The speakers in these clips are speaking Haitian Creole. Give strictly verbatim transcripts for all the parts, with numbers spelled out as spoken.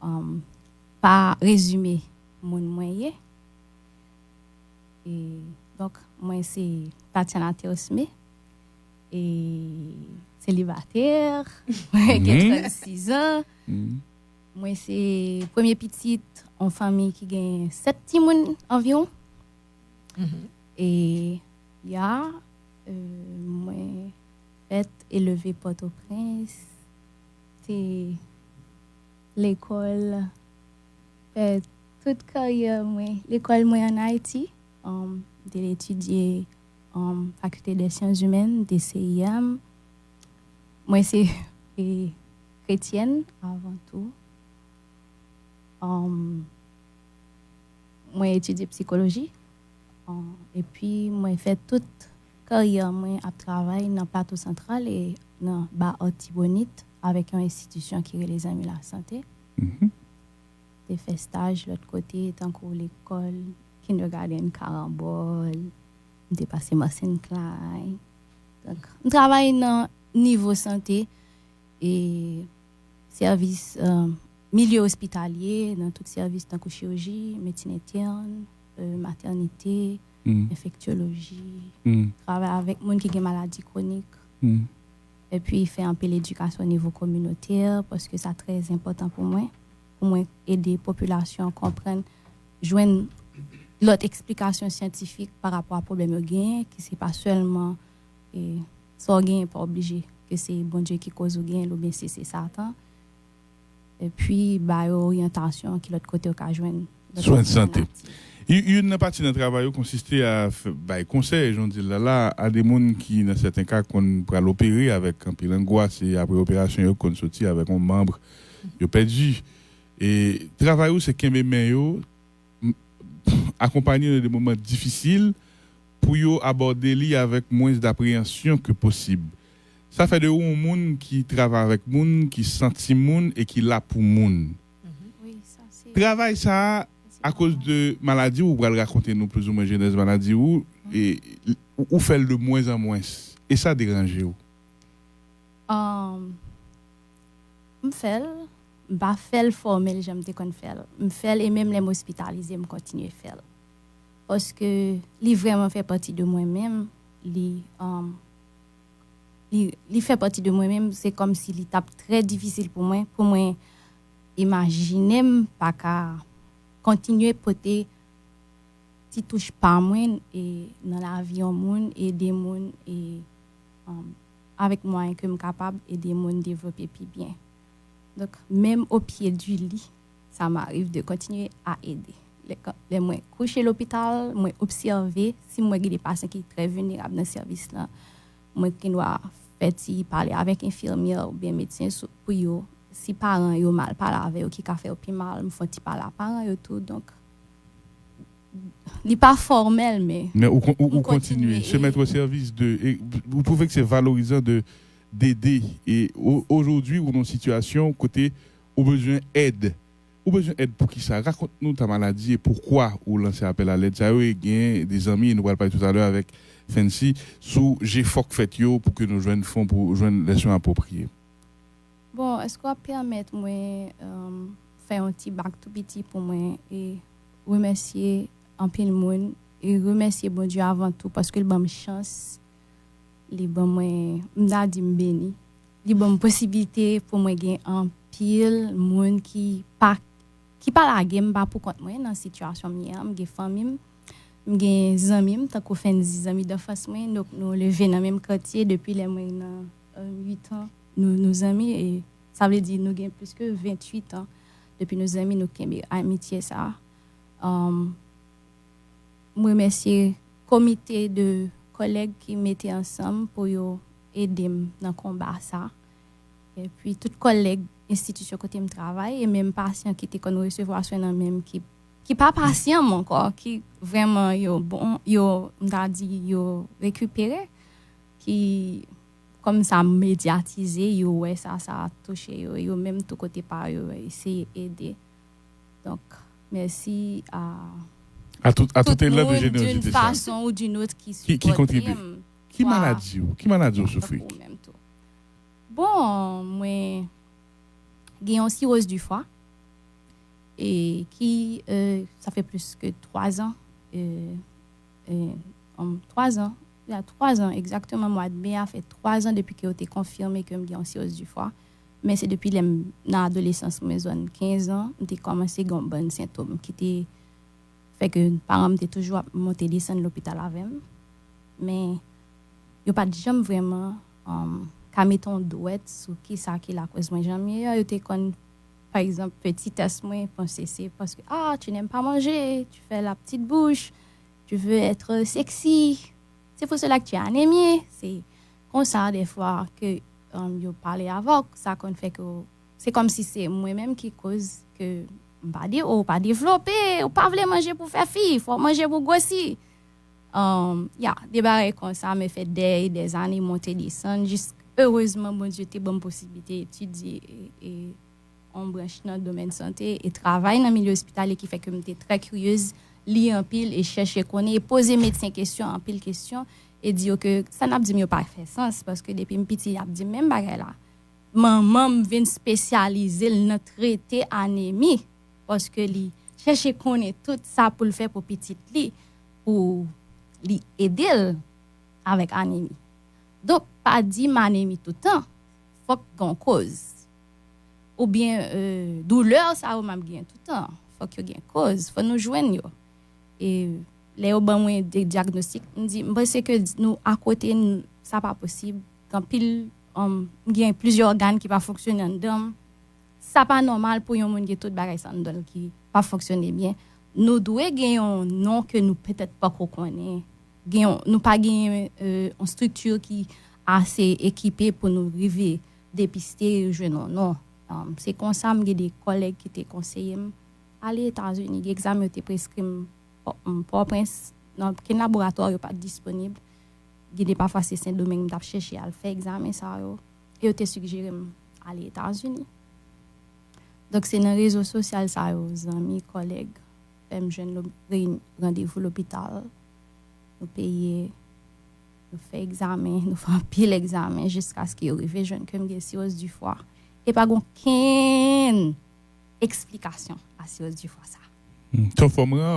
um, pa rezime moun mwen ye. E, donk, mwen se Tatiana Teosme. E selibatè, mwen gen trannsis an. Mwen se premye pitit yon fanmi ki gen sèt timoun anviwon. E ya, euh, mwen fèt e leve Pòtoprens. Se lekòl, fè tout karyè mwen. Lekòl mwen ann Ayiti, um, m te etidye, um, Faculté des Sciences Humaines, de C I M. Mwen se e, kretyèn avan tou. Um, mwen etidye psikoloji. Um, epi mwen fè tout karyè mwen ap travay nan Plato Santral e nan Ba Artibonit avèk yon enstitisyon ki rele Zanmi Lasante. Te fè staj lòt kote, tankou lekòl, kindergarten, Karambòl, m te pase Marcin Clay. Donk, m travay nan nivo sante e sèvis, euh, milye ospitalye, nan tout sèvis tankou chiriji, medsin entèn, euh, matènite, enfektyoloji, travay avèk moun ki gen maladi kwonik. Epi fè anpil edikasyon nivo kominotè, paske sa trè enpòtan pou mwen, pou mwen ede popilasyon an konprann, jwenn lòt eksplikasyon syantifik pa rapò a pwoblèm yo genyen, ki se pa sèlman, e, sa w genyen pa oblije ke se Bondye ki koz ou genyen l oubyen si se Satan. Epi ba yo oryantasyon ki lòt kote yo ka jwenn lòt swen sante. Youn nan pati nan travay yo konsiste a bay konsèy, jan w di l la, a de moun ki, nan sèten ka, konn pral opere avèk anpil angwas, e apre operasyon yo konn soti avèk yon manm yo pèdi. E travay ou se kenbe men yo, akonpanye yo nan de moman difisil pou yo abòde li avèk mwens dapreyansyon ke posib. Sa fè de ou yon moun ki travay avèk moun, ki santi moun e ki la pou moun. Travay sa a, akoz de maladi, ou pral rakonte nou plizoumwen jenèz maladi ou, e ou fè l de mwens an mwens. E sa deranje w? Um, m fè l, m pa fè l fòmèl jan m te konn fè l. M fè l e menm lè m ospitalize, m kontinye fè l. Paske li vrèman fè pati de mwen menm, li, um, li, li fè pati de mwen menm, se kòmsi li t ap trè difisil pou mwen, pou mwen imajine m pa ka kontinye pote ti touch pa mwen e nan lavi yon moun, ede moun e, um, avèk mwayen ke m kapab ede moun devlope pi byen. Donk, menm o pye di li, sa m arive de kontinye a ede. Lè, lè mwen kouche lopital, mwen obsève, si mwen gen de pasyan ki trè vilnerab nan sèvis lan, mwen gen dwa fè ti pale avèk enfimyè oubyen medsen pou yo, si paran yo mal pale avè yo, ki ka fè yo pi mal, m fè yon ti pale a paran yo tou. Donk, li pa fòmèl, men. Men ou, ou, ou kontinye. Se mèt o sèvis de, e, ou twouve ke se valorizan de, d'aider. E ojodwi ou nan yon sitiyasyon kote ou bezwen èd. Ou bezwen èd pou kisa? Rakont nou ta maladi e poukwa ou lanse apèl a lèd sa yo e gen de zanmi, e nou pral pale toutalè avèk Fancy, sou jefò k fèt yo pou ke nou jwenn fon pou jwenn lèson apwopriye. Bon, èske w ap pèmèt mwen, um, fè yon ti bak tou piti pou mwen e remèsye anpil moun e remèsye Bondye avan tou paske l ban m chans, li ban mwen, m ta di m beni, li ban m posiblite pou mwen gen anpil moun ki pa, ki pa lage m pa pou kont mwen nan sitiyasyon m ye an, m gen fanmi m, m gen zanmi m, tankou Fenzi, zanmi danfans mwen, donk nou leve nan menm katye depi lè mwen nan, euh, uit an, nou, nou zanmi, e sa vle di nou gen plis ke venntuit an depi nou zanmi, nou kenbe amitye sa. Um, m remèsye komite de kòlèg ki mete ansanm pou yo ede m nan konba sa. Epi tout kòlèg enstitisyon kote m travay, e menm pasyan ki te konn resevwa swen nan men m ki, ki pa pasyan m ankò, ki vrèman yo bon, yo, m ta di, yo rekipere, ki, kòm sa medyatize, yo wè sa, sa touche yo, yo menm tou kote pa yo eseye ede. Donk, mèsi a, a tout, a tout, tout moun, d'une façon ou d'une autre, ki, ki, ki kontribye. Ki maladi ou, ki maladi ou soufri? Bon, mwen gen yon siroz di fwa. e ki, euh, sa fè plis ke twa zan, euh, euh, um, twa zan, ya twa zan egzakteman, mwa de me a fè twa zan depi ke yo te konfime ke m gen yon siroz di fwa. Men se depi lè m nan adolesans mwen, zòn kenz an, m te kòmanse gen yon bann sentòm ki te fè ke paran m te toujou ap monte desann lopital avè m. Men yo pa t janm vrèman, um, ka mete yon dwèt sou kisa ki lakòz mwen jan m ye a. Yo te konn, pa egzanp, petitès mwen, panse se paske, ah, tu n'aimes pas manger, tu fais la petite bouche, tu veux être sexy, c'est pour cela que tu es anémie. Se konsa, dèfwa, ke, um, yo pale avè w, sa konn fè ke w, se kòmsi se mwen menm ki koz ke m pa de, ou pa devlope, ou pa vle manje pou fè fi, fò w manje pou gwosi. Um, ya, de bagay konsa, men fè dè e dè zane monte desann, jis erezman Bondye te ban m posiblite etidye e, e yon branch nan domèn sante e travay nan milye ospitalye ki fè ke m te trè kiryez, li anpil e chèche konnen e poze medsen kesyon, anpil kesyon, e di yo ke sa n ap di m yo pa fè sans, paske depi m piti, y ap di m menm bagay la. Manman m vin espesyalize l nan trete anemi, paske li chèche konnen tout sa pou l fè pou pitit li, pou li ede l avèk anemi. Donk, pa di m anemi toutan, fòk gen yon koz. Oubyen, euh, doulè sa yo m ap gen toutan, fòk yo gen koz, fò nou jwenn yo. E lè yo ban mwen de dyagnostik, m di, m panse ke nou akote, n-, sa pa posib. Gen anpil, um, m gen plizyè ògàn ki pa fonksyone anndan m. Sa pa nòmal pou yon moun gen tout bagay sa anndan l ki pa fonksyone byen. Nou dwe gen yon non ke nou petèt poko konnen. Gen yon, nou pa gen, euh, yon estrikti ki ase ekipe pou nou rive depiste e jwenn yon non. Um, se konsa m gen de kòlèg ki te konseye m ale Etazini. Gen egzamen yo te preskri m Pò-, m, Pòtoprens, nan okenn laboratwa yo pa t disponib. Gen de pafwa se Sendomeng m t ap chèche al fè egzamen sa yo. E yo te sigjere m ale Etazini. Donk, se nan rezo sosyal sa yo, zanmi, kòlèg, fè m jwenn lo-, reyini-, randevou lopital. Nou peye, nou fè egzamen, nou fè anpil egzamen jiskaske yo rive jwenn ke m gen siroz di fwa. E pa gen okenn eksplikasyon a siroz di fwa sa. Hmm, se yon fòm ra.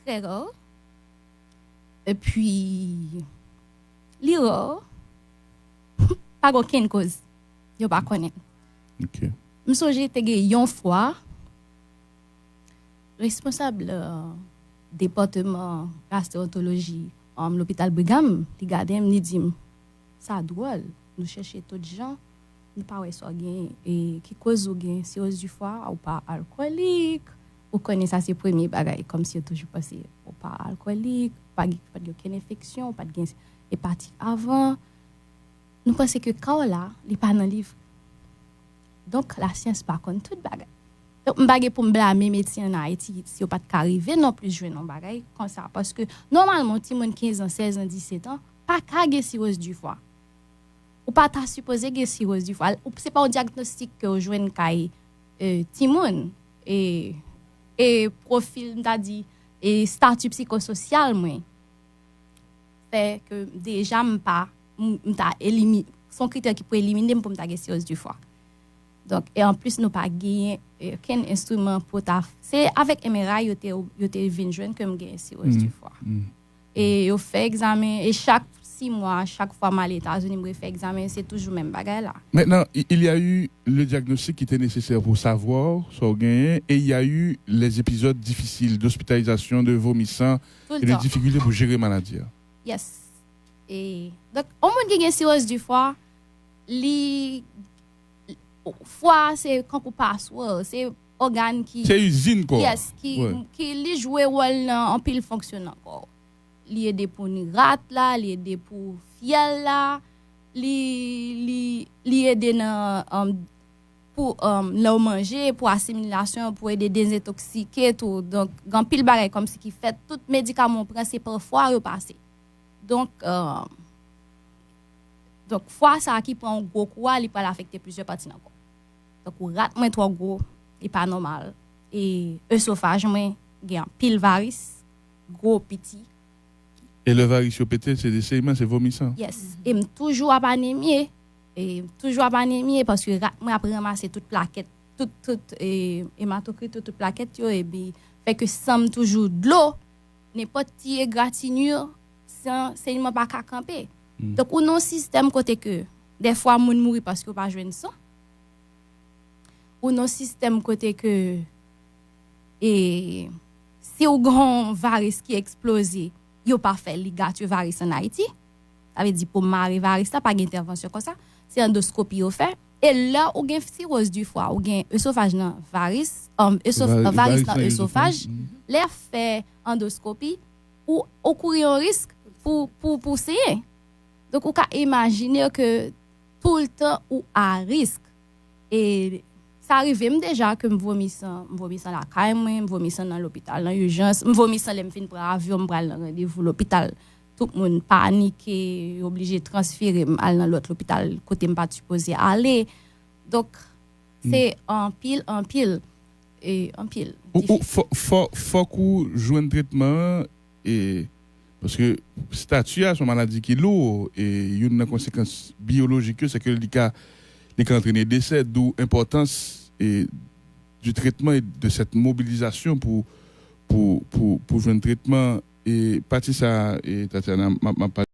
Trè ra. Epi, li ra. Pa gen okenn koz. Yo pa konnen. Ok. M sonje te gen yon fwa, responsab, euh, depatman gastwantoloji, um, lopital Brigham, li gade m, li di m, "Sa dwòl, nou chèche tout jan, nou pa wè sa w genyen. E ki koz ou gen siroz di fwa, ou pa alkòlik, ou konnen sa se premye bagay, kòmsi yo toujou panse ou pa alkòlik, ou pa gen, pa t gen okenn enfeksyon, ou pa t gen epatit avan. Nou panse ke ka w la, li pa nan liv." Donk, lasyans pa konn tout bagay. Donk, m pa gen pou m blame medsen ann Ayiti si yo pa t ka rive non plis jwenn yon bagay konsa. Paske, nòmalman, yon timoun kenz an, sèz an, disèt an, pa ka gen siroz di fwa. Ou pa ta sipoze gen siroz di fwa. Ou, se pa yon dyagnostik ke w jwenn kay, euh, timoun. E, e pwofil, m ta di, e estati psikososyal mwen, fè ke deja m pa, m, m ta elimi-, se yon kritè ki pou elimine m pou m ta gen siroz di fwa. Donk, e anplis, nou pa genyen, e, okenn enstriman pou ta, se avèk M R I yo te, yo te vin jwenn ke m gen siroz di fwa. E yo fè egzamen, e chak sis mwa, chak fwa m ale Etazini, m refè egzamen, se toujou menm bagay la. Maintenant, i- il y a eu le diagnostic qui était nécessaire pour savoir sa w genyen, et il y a eu les épisodes difficiles d'hospitalisation, de vomissant et de difficulté pour gérer maladie. Yes. E, donk, yon moun ki gen siroz di fwa, li, fwa se kankou paswa, se ògàn ki, se izin kò a. Yes, ki, ki li jwe wòl nan anpil fonksyon nan kò. Li ede pou ni rat la, li ede pou fyèl la, li, li, li ede nan, um, pou, um, lè w manje, pou asimilasyon, pou ede dezentoksike tou. Donk, gen anpil bagay kòmsi ki fèt, tout medikaman w pran, se pa fwa yo pase. Donk, um, donk, fwa sa a ki pran yon gwo kou a, li pral afekte plizyè pati nan kò. Tankou rat mwen twò gwo, li pa nòmal. E esofaj mwen gen anpil varis, gwo, piti. E lè varis yo pete, se de seyman, se vomisan. Yes. E m toujou ap anemye. E m toujou ap anemye paske rat mwen ap ranmase tout plakèt tout, tout e, ematokrit yo, tout plakèt yo, epi fè ke san m toujou dlo, nenpòt ti egratinyè, san, sèyman pa ka kanpe. Donk, ou nan yon sistèm kote ke, dèfwa, moun mouri paske yo pa jwenn san. Ou nan yon sistèm kote ke, e, si w gen yon varis ki eksploze, yo pa fè ligatye varis ann Ayiti. Sa vle di, pou mare varis la, pa gen entèvansyon konsa. Se andoskopi yo fè. E lè ou gen siroz di fwa, ou gen esofaj nan varis, um, esof, varis nan esofaj, lè y ap fè andoskopi, ou, ou kouri yon risk pou, pou, pou senyen. Donk, ou ka imajine ke toultan ou a risk. E sa rive m deja ke m vomi san, m vomi san lakay mwen, m vomi san nan lopital, nan ijans, m vomi san lè m fin pran avyon, m pral nan randevou lopital. Tout moun panike, yo oblije transfere m al nan lòt lopital kote m pa t sipoze ale. Donk, se anpil, anpil, e anpil. Ou, ou, fò, fò, fòk ou jwenn tretman an, e, paske stati a se yon maladi ki lou, e youn nan konsekans biyolojik yo, se ke li ka, li ka antrene desè, d'où enpòtans, e, du traitement et de cette mobilisation pou, pou, pou, pou jwenn tretman. E pati sa, e, Tatiana, m ap, m ap pale.